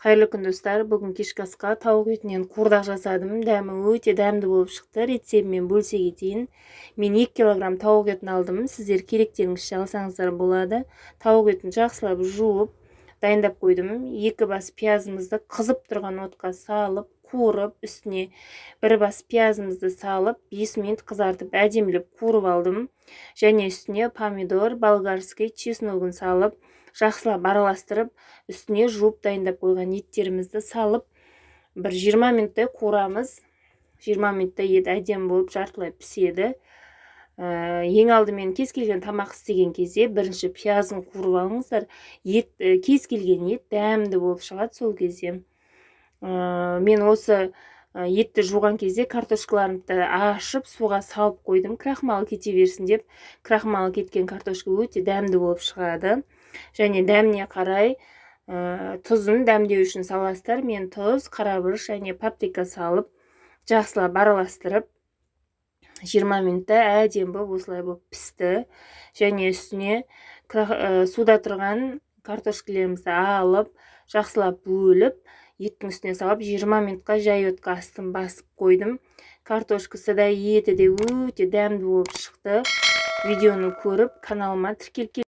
Қайырлы күн, достар! Бүгін кешкі асқа тауық етінен қуырдақ жасадым. Дәмі өте дәмді болып шықты. Рецебімен бөлісе кетейін. Мен 2 килограмм тауық етін алдым, сіздер керектеріңізше алсаңыздар болады. Тауық етін жақсылап жуып, дайындап қойдым. Екі бас пиязымызды қызып тұрған отқа салып қуырып, үстіне бір бас пиязымызды салып, 5 минут қызартып, әдемілеп қуырып алдым. Және үстіне помидор, болгарский чесногын салып, жақсылап араластырып, үстіне жуып дайындап қойған еттерімізді салып, бір 20 минуттай қуырамыз. 20 минутта ет әдемі болып жартылай піседі. Ең алдымен кез келген тамақ істеген кезде бірінші пиязын қуырып алыңыздар. Ет, кез келген ет дәмді болып шығады сол кезде. Мен осы етті жуған кезде картошкаларымды ашып, суға салып қойдым, крахмалы кете берсін деп. Крахмалы кеткен картошка өте дәмді болып шығады. Және дәміне қарай тұзын дәмдеу үшін саласыздар. Мен тұз, қара бұрыш және паприка салып, жақсылап араластырып, 20 минутта әдемі болып, осылай болып пісті. Және үстіне суда тұрған картошкалерімізді алып, жақсылап бөліп, еттің үстіне салып, 20 минутқа жай отқа астын басып қойдым. Картошкасы да, еті де өте дәмді болып шықты. Видеоны көріп, каналыма тіркеліп